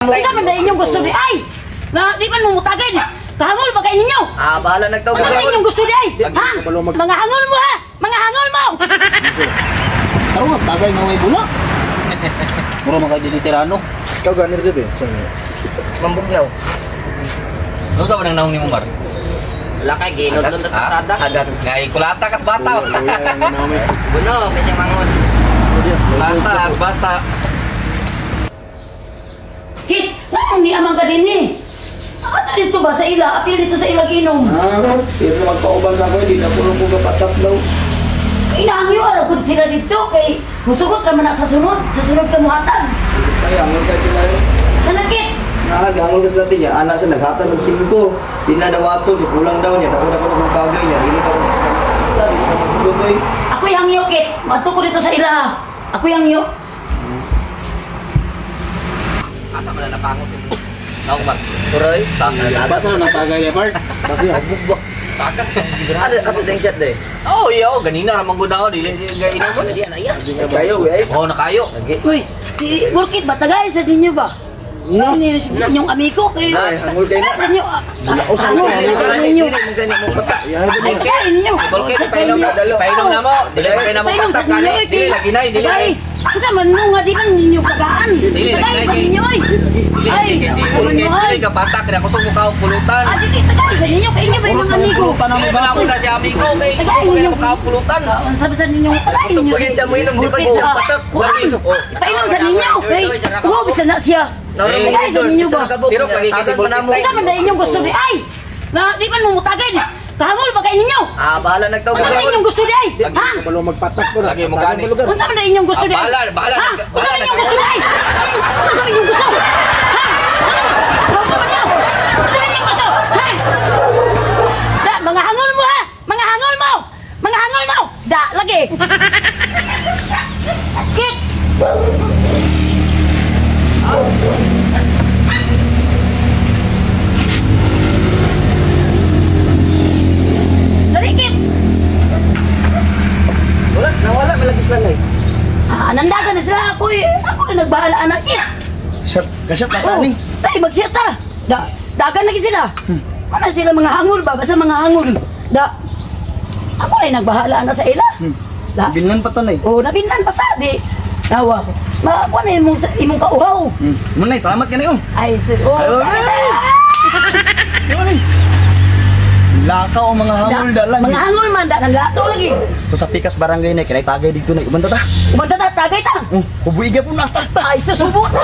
Unsa man na inyong gusto di ay? Na di man mo mutagay ni. Kahangol ba kay ninyo? Ah, bahala nagtawag. Unsa man inyong gusto di ay? Ha? Mga hangol mo ha? Mga hangol mo. Karon tagay nga way bula. Mura man kay dili tirano. Ikaw ganir di ba? Mambugnaw. Unsa man ang naong nimo, Mar? Wala kay ginod doon sa tada. Hagat. Ngay kulata kas bata. Buno, medyo mangon. Kulata as bata. Kit, nganong ni amang ka dinhi? Ato dito ba sa ila? Apil dito sa ila ginom. Ah, yes na magpauban sa ako, hindi na puno ko kapatak daw. Inangyo ara gud sila dito kay musugot ra man na sa sunod ka muhatag. Kaya, angol ka sila yun. Nanakit. Nahagangol ka sila niya, anak siya naghatag ng 5. Di na dawato, di kulang daw niya, dako dako ng bagay niya. Dili ka di sa masugot oy. Ako'y hangyo kit. Madto ko dito sa ila. Ako'y hangyo. Asa man na napangos yung naong, Mar? Turoy. Sa Basa na tagay ni Mark. Kasi Sakag. Ada asa ding shot day. Oh, iya, oh, ganina ra man gud ako dili dili inom. Dili ana iya. Kayo guys. Oh, nakayo. Lagi. Uy, si Burkit ba tagay sa ninyo ba? No. Inyong amigo kay. Ay, hangol kayo na. Sa inyo. Hangol sa ninyo. Dili mo gani mo patak. Ay, tagay ninyo. Burkit, painom na, painom na mo. Dili pa na mo Painom sa patak gani. ninyo, eh, Dili lagi nay, dili. Tagay. Unsa man mo nga di man ninyo tagaan. Dili, Tagay lagi sa nay. ninyo oy. Dili Ay, lagi si ano Burkit, ay? dili ka patak kaya kusog mo ka pulutan. Ah, dili tagay sa ninyo kay inyo ba inyong amigo? Dili pa na mo na si amigo kay Tagay kaya ninyo. mo ka pulutan. Ah, unsa ba sa ninyo tagay Kusog ninyo? pagin siya mo inom, di pa Burkit, ko ah, patak. kuwan. Oh. Painom sa ninyo kay oh, bisan na siya. Naroon mo Tagay sa ninyo ba? Siro, pagiging si Tagan pa na mo. Unsa man na inyong gusto di ay? Na di man mo mutagay ni. Kahangol ba kay ninyo? Ah, bahala nagtawag. Unsa man inyong gusto di ay? Ha? Kabalo magpatak ko na. Lagi mo gani. Lugar. Unsa man na inyong gusto Ah, di ay? bahala, bahala, Ha? bahala, Unsa man inyong gusto di ay? Unsa man inyong gusto? Ha? Ha? Unsa man niyo? Unsa man inyong gusto? Ha? Da, mga hangol mo ha! Mga hangol mo! Mga hangol mo! Da, lagi! Kit! Dali, Kit! Wala, nawala malagis lang eh. Ah, nandagan na sila ako eh. Ako na nagbahala anak Kit! Shot, kashat na Oh, kami. tay magsiya ta. Da, dagan lagi sila. Ano sila mga hangol ba? Basta mga hangol. Da, ako ay nagbahala na sa ila. Da, Binlan pa tanay. oh, nabintan pa ta. Di, nawa. Makakuha na imong, imong kauhaw. Munay, salamat ka na yun. Ay, sir, oh. Ay, ay. Lakaw ang mga hangol Da, dalang. mga hangol man, da, nanglato lagi. So sa Pikas Barangay na, kinay tagay dito na. Ubanta ta. Umanta ta, tagay ta. Hubuiga po na ta. Ay, sa subo ta.